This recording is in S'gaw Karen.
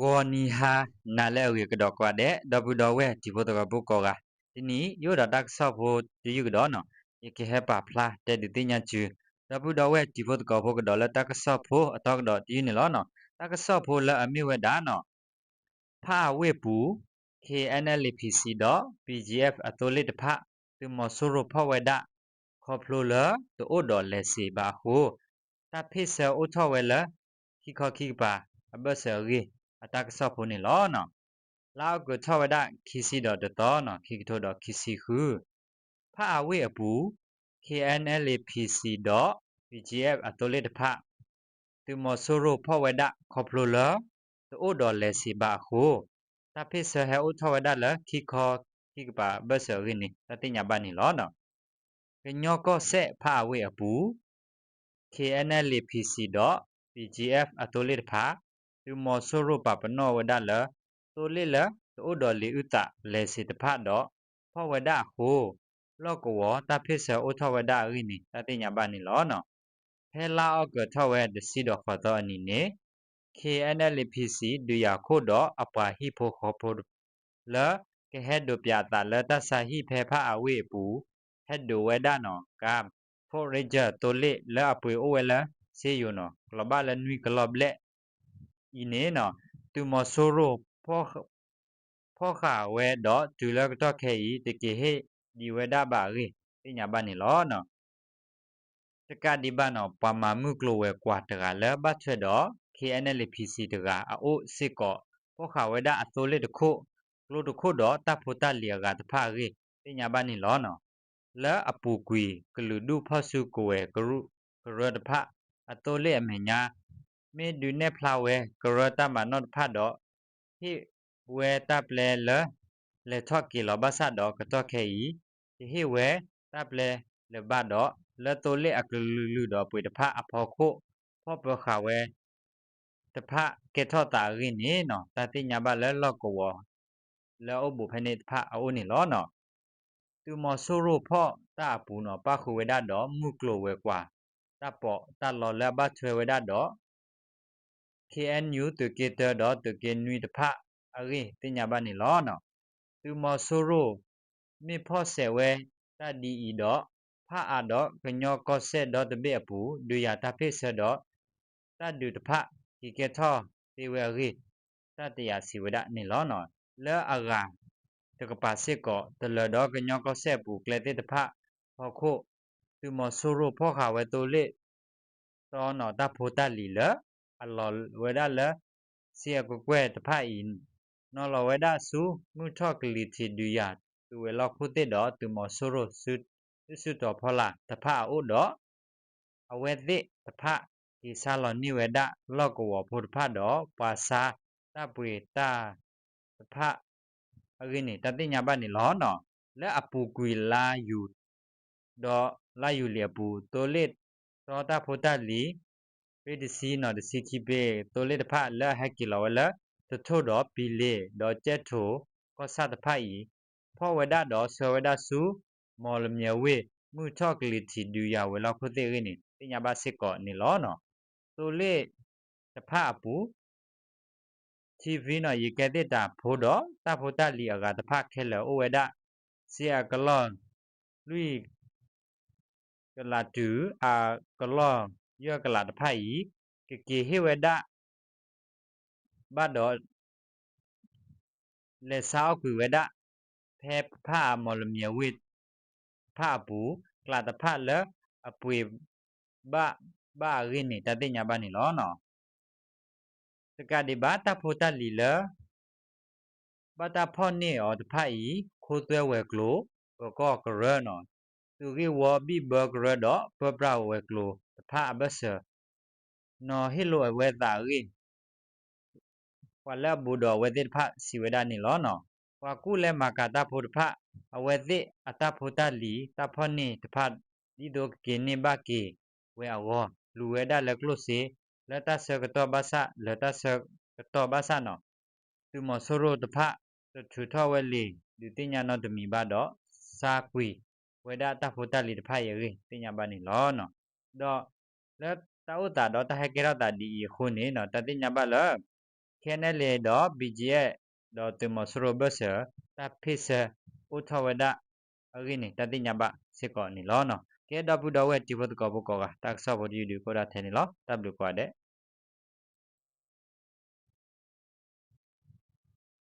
ဂီၤနံၤဟါနၤလၢအဂ့ၤကဒီးကိးဂၤဒဲး ဒီပုၢ်ဒီဝဲၢ်တံၤဖိသကိးဖိကိးဂၤ, တနံၤအံၤ ယအိၣ်ဒီးတၢ်ကစီၣ်ဖိတယုၢ်ကဒီးန့ၣ် ယကဟဲပာ်ဖျါတဲဒုးသ့ၣ်ညါဆူ ဒီပုၢ်ဒီဝဲၢ်တံၤဖိသကိးဖိကဒီးလၢတၢ်ကစီၣ်ဖိအသီကဒီးတယုၢ်န့ၣ်လီၤ. တၢ်ကစီၣ်ဖိလၢအမ့ၢ်ဝဲဒၣ်န့ၣ် ဖၣ်အဝ့ၢ်အပူၤ K N L A P C ဒီး P G F အသိလ့ၣ်တဖၣ် သုးမီၤစိရိၤဖီၣ်ဝဲဒၣ် ခီဖျိလၢတအိၣ်ဒီးလဲၤစ့ၤဘၣ်အဃိ တၢ်ဖ့ၣ်ဆၢအိၣ်ထီၣ်ဝဲလၢ ခံခီခံကပၤအဘၢၣ်စၢၤအဂ့ၢ် အတၢ်ကစီၣ်ဖိန့ၣ်လီၤ. လါအီကူးထီၣ်ဝဲဒၣ်ခံဆံဒီးတသီန့ၣ် ခံကထိဒီးခံဆံဃု ဖၣ်အဝ့ၢ်အပူၤ K N L A P C ဒီး P G F အသိလ့ၣ်တဖၣ် သုးမီၤစိရိၤဖီၣ်ဝဲဒၣ်ခီဖျိလၢ တအိၣ်ဒီးလဲၤစ့ၤဘၣ်အဃိ တၢ်ဖ့ၣ်ဆၢဟဲအိၣ်ထီၣ်ဝဲဒၣ်လၢခံခီခံကပၤအဘၢၣ်စၢၤအဂ့ၢ်န့ၣ် တၢ်သ့ၣ်ညါဘၣ်န့ၣ်လီၤ. ကညီကီၢ်စဲၣ်ဖၣ်အဝ့ၢ်အပူၤ K N L A P C ဒီး P G F အသိလ့ၣ်တဖၣ် သုးမီၤစိရိၤပာ်ပနီၣ်ဝဲဒၣ်လၢ သိလ့ၣ်လၢတအိၣ်ဒီးလံာ်အုၣ်သးလဲၤစ့ၤတဖၣ်ဒီး ဖီၣ်ဝဲဒၣ်အဃိ လီၢ်ကဝီၤတၢ်ဖ့ၣ်ဆၢအိၣ်ထီၣ်ဝဲဒၣ်အဂ့ၢ်န့ၣ် တၢ်သ့ၣ်ညါဘၣ်န့ၣ်လီၤ. ဖဲလါအီကူးထီၣ်ဝဲတဆံဒီးဃိးသီအနံၤန့ၣ် K N L A P C ဒုးယၤခိၣ်ဒီးအပှၤဟံၣ်ဖိဃီဖိ လၢကဟဲဒိးပၠးအသးလၢတၢ်ဆါဟံၣ်ဖဲဖၣ်အဝ့ၢ်အပူၤ ဟဲဒိးဝဲဒၣ်န့ၣ် ကါ Ford Ranger သိလ့ၣ်လၢအပှ့ၤအိၣ်ဝဲလၢ စ့ယိၤန့ၣ် ကလီၤဘၣ်လၢနွံကလီၢ်ဘျဲၣ်အံၤန့ၣ် သုးမီၤစိရိၤ ဖီၣ်ဃာ်ဝဲဒီးတုၤလၢကတီၢ်ခဲအံၤ တက့ၤဟ့ၣ်ဒံးဝဲဒၣ်ဘၣ်အဂ့ၢ် သ့ၣ်ညါဘၣ်န့ၣ်လီၤ. တကးဒံးဘၣ်န့ၣ် ပှၤမၤမုၢ်ကျိၤဝဲၤကွာ်တဂၤလၢဘၣ်ထွဲဒီး K N L A P C တဂၤအအိၣ်စ့ၢ်ကီး ဖီၣ်ဃာ်ဝဲဒၣ်အသိလ့ၣ်တခိၣ် ကျိတခိၣ်ဒီးတၢ်ဖိတၢ်လံၤအဂၤတဖၣ်အဂ့ၢ် သ့ၣ်ညါဘၣ်န့ၣ်လီၤ. လၢအပူၤကွံာ်ကလုာ်ဒူၣ်ဖီၣ်စုကဝဲၤကရၢတဖၣ် အသိလ့ၣ်အမဲာ်ညါ မ့ၢ်ဒုးနဲၣ်ဖျါဝဲကရၢတၢ်မၤနီၣ်တဖၣ်ဒီး ဟ့ၣ်ဝဲတၢ်ပျဲလၢ လဲၤထီၣ်က့ၤလီၤဘၣ်ဆၣ်ဒီးကတီၢ်ခဲအံၤ တဟ့ၣ်ဝဲတၢ်ပျဲလၢၤဘၣ်ဒီး လၢသိလ့ၣ်အကလုာ်ကလုာ်ဒီးအပှ့ၤတဖၣ်အဖီခိၣ် ဖီၣ်ပၢၤဃာ်ဝဲ တဖၣ်ကဲထီၣ်သးအဂ့ၢ်န့ၣ် တၢ်သ့ၣ်ညါဘၣ်လၢလီၢ်ကဝီၤ လၢအအိၣ်ဘူးဖဲန့ၣ်တဖၣ်အအိၣ်န့ၣ်လီၤ. သုးမီၤစိရိၤဖီၣ်တၢ်အပူၤန့ၣ် ပၣ်ဃုာ်ဝဲဒၣ်ဒီးမုၢ်ကျိၤဝဲၤကွာ် တၢ်ပီးတၢ်လီလၢအဘၣ်ထွဲဝဲဒၣ်ဒီး K N U သုးက့တၢဒီးသုးက့နွံတဖၣ်အဂ့ၢ်သ့ၣ်ညါဘၣ်န့ၣ်လီၤ. သုးမီၤစိရိၤ မ့ၢ်ဖီၣ်ဆဲးဝဲတၢ်ဒ်အံၤဒီး ဖးအါဒီးကညီကီၢ်စဲၣ်ဒီတဘ့ၣ်အပူၤ ဒုးယၤတၢ်ဖ့ၣ်ဆၢဒီး တၢ်ဒုးတဖၣ်က့ၤကဲထီၣ်သ့ဝဲအဂ့ၢ် တၢ်တယာ်စံးဝဲဒၣ်န့ၣ်လီၤ. လၢအဂၤတကပၤစ့ၢ်ကီး တလၢၤဒီးကညီကီၢ်စဲၣ်အပူၤကျဲသ့ၣ်တဖၣ်ဖီခိၣ် သုးမီၤစိရိၤဖီၣ်ဃာ်ဝဲသိလ့ၣ်တီန့ၣ် တၢ်ဖိတၢ်လံၤလၢ အလီၤဝဲဒၣ်လၢ စ့အကကွဲၢ်တဖၣ်အံၤ နီၤလီၤဝဲဒၣ်ဆူ မုၢ်ထီၣ်ကလံၤထံးဒုးယၤသုးဝဲၤလီၢ်ခိၣ်သ့ၣ်ဒီး သုးမီၤစိရိၤ သုးဆူၣ်တီၤဖီလာ်တဖၣ်အအိၣ်ဒီး အဝဲသ့ၣ်တဖၣ်က့ၤဆါလီၤန့ၢ်ဝဲဒၣ်လီၢ်ကဝီၤဖိတဖၣ်ဒီး ပှၤဆါတၢ်ပှ့ၤတၢ်တဖၣ်အဂ့ၢ်န့ၣ် တၢ်သ့ၣ်ညါဘၣ်န့ၣ်လီၤ. လၢအပူၤကွံာ်လါယူၤ ဒီးလါယူၤလံအပူၤ သိလ့ၣ်တီတၢ်ဖိတၢ်လံၤ ပ့တဆံနီၤ တဆံခံပ့ သိလ့ၣ်တဖၣ်လၢအဟဲက့ၤလီၤဝဲလၢ သထူၣ်ဒီးပံၤလ့ၤ ဒီးကၠဲၣ်ထိၣ်ကီၢ်ဆၣ်တဖၣ်အံၤ ဖီၣ်ဝဲဒၣ်ဒီးဆှၢဝဲဒၣ်ဆူ မီၢ်လမၠဲၤဝ့ၢ် မုၢ်ထီၣ်ကလံၤထံးဒုးယၤဝဲၤလီၢ်ခိၣ်သ့ၣ်အဂ့ၢ်န့ၣ် သ့ၣ်ညါဘၣ်စ့ၢ်ကီးန့ၣ်လီၤ. သိလ့ၣ်တဖၣ်အပူၤ ထံဖံနီၤ ယကဲသ့ၣ်တၢ်ဖိဒီး တၢ်ဖိတၢ်လံၤအဂၤတဖၣ်ခဲလၢာ်အိၣ်ဝဲဒၣ် စ့အကလီၢ် လွံၢ်ကလးတုၤ အကလီၢ်ယဲၢ်ကလးတဖၣ်အံၤ ကက့ၤဟ့ၣ်ဝဲဒၣ် ဘၣ်ဒီး လဲၤဆါအီၣ်ကွံာ်ဝဲဒၣ် ဖဲဖၣ်အမီၢ်လမၠဲၤဝ့ၢ် ဖၣ်အပူၤ ကျးတဖၣ်လၢအပှ့ၤဘၣ်ဘၣ်အဂ့ၢ်န့ၣ် တၢ်သ့ၣ်ညါဘၣ်န့ၣ်လီၤ. တကးဒံးဘၣ် တၢ်ဖိတၢ်လံၤလၢ ဘၣ်တၢ်ဖီၣ်န့ၢ်အီၤတဖၣ်အံၤ ခိသွဲဝဲၤကျိၤ ပၢၤကီၢ်ကရၢနီၤ သုးဂ့ၢ်ဝီဘံၣ်ဘၢကရၢဒီး ပၢပြးဝဲၤကျိၤတဖၣ်အဘၢၣ်စၢၤ နီၤဟ့ၣ်လိာ်ဝဲသးအဂ့ၢ် ပှၤလၢအဘူးဒီးအဝဲသ့ၣ်တဖၣ်စံးဝဲဒၣ်န့ၣ်လီၤ. ပှၤကူၣ်လဲၤမၤကၤတၢ်ဖိတဖၣ် အဝဲသ့ၣ်အတၢ်ဖိတၢ်လံၤ တၢ်ဖီၣ်န့ၢ်တဖၣ် ဒ်သိးကက့ၤန့ၢ်ဘၣ်က့ၤဝဲအဂီၢ် လူၤဝဲဒၣ်လၢကျိၣ်စ့ လၢတၢ်ဆၢကတီၢ်ဘၣ်ဆၣ် လၢတၢ်ဆၢကတီၢ်ဘၣ်ဆၣ်နီၤ သုးမီၤစိရိၤတဖၣ် တထုးထီၣ်ဝဲလံာ်ဒုးသ့ၣ်ညါနီတမံၤဘၣ်ဒီး ဆါကွံာ်ဝဲဒၣ်တၢ်ဖိတၢ်လံၤတဖၣ်အံၤအဂ့ၢ် သ့ၣ်ညါဘၣ်န့ၣ်လီၤ. ဒီးလၢတၢ်အိၣ်သးဒီးတၢ်ဟဲကဲထီၣ်သးဒ်အံၤအဃိန့ၣ် တၢ်သ့ၣ်ညါဘၣ်လၢ K N L A ဒီး B G F ဒီးသုးမီၤစိရိၤဘၢၣ်စၢၤ တၢ်ဖ့ၣ်ဆၢအိၣ်ထီၣ်ဝဲဒၣ်အဂ့ၢ်န့ၣ် တၢ်သ့ၣ်ညါဘၣ်စ့ၢ်ကီးန့ၣ်လီၤ. ကဲ ဒီပုၢ်ဒီဝဲၢ်တံၤဖိသကိးဖိကိးဂၤ တၢ်ကစီၣ်ဖိတယုၢ်ဒုးကအိၣ်ဒၣ်ထဲန့ၣ်လီၤ. တၢ်ဘျုးကိးဂၤဒဲး.